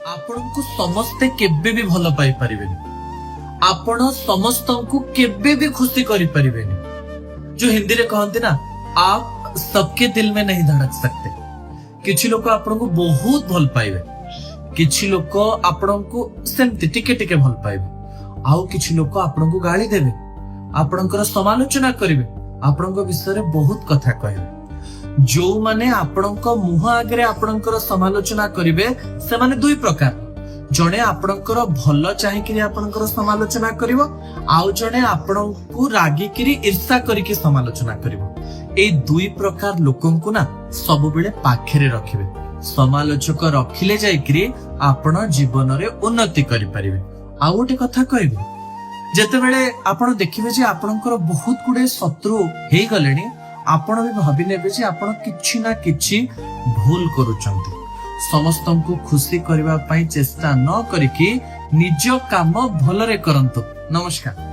ଆପଣଙ୍କୁ ସମସ୍ତେ କେବେ ବି ଭଲ ପାଇପାରିବେନି। ଆପଣ ସମସ୍ତଙ୍କୁ କେବେ ବି ଖୁସି କରିପାରିବେନି। ଯୋଉ ହିନ୍ଦୀରେ କହନ୍ତି ନା, "आप सबके दिल में नहीं धड़क सकते।" କିଛି ଲୋକ ଆପଣଙ୍କୁ ବହୁତ ଭଲ ପାଇବେ, କିଛି ଲୋକ ଆପଣଙ୍କୁ ସେମିତି ଟିକେ ଟିକେ ଭଲ ପାଇବେ, ଆଉ କିଛି ଲୋକ ଆପଣଙ୍କୁ ଗାଳି ଦେବେ, ଆପଣଙ୍କର ସମାଲୋଚନା କରିବେ, ଆପଣଙ୍କ ବିଷୟରେ ବହୁତ କଥା କହିବେ। ଯୋଉମାନେ ଆପଣଙ୍କ ମୁହଁ ଆଗରେ ଆପଣଙ୍କର ସମାଲୋଚନା କରିବେ, ସେମାନେ ଦୁଇ ପ୍ରକାର। ଜଣେ ଆପଣଙ୍କର ଭଲ ଚାହିଁକିରି ଆପଣଙ୍କର ସମାଲୋଚନା କରିବ, ଆଉ ଜଣେ ଆପଣଙ୍କୁ ରାଗିକିରି, ଈର୍ଷା କରିକି ସମାଲୋଚନା କରିବ। ଏଇ ଦୁଇ ପ୍ରକାର ଲୋକଙ୍କୁ ନା ସବୁବେଳେ ପାଖରେ ରଖିବେ। ସମାଲୋଚକ ରଖିଲେ ଯାଇକିରି ଆପଣ ଜୀବନରେ ଉନ୍ନତି କରିପାରିବେ। ଆଉ ଗୋଟେ କଥା କହିବି, ଯେତେବେଳେ ଆପଣ ଦେଖିବେ ଯେ ଆପଣଙ୍କର ବହୁତ ଗୁଡେ ଶତ୍ରୁ ହେଇଗଲେଣି, ଆପଣ ବି ଭାବି ନେବେ ଯେ ଆପଣ କିଛି ନା କିଛି ଭୁଲ କରୁଛନ୍ତି। ସମସ୍ତଙ୍କୁ ଖୁସି କରିବା ପାଇଁ ଚେଷ୍ଟା ନ କରିକି ନିଜ କାମ ଭଲରେ କରନ୍ତୁ। ନମସ୍କାର।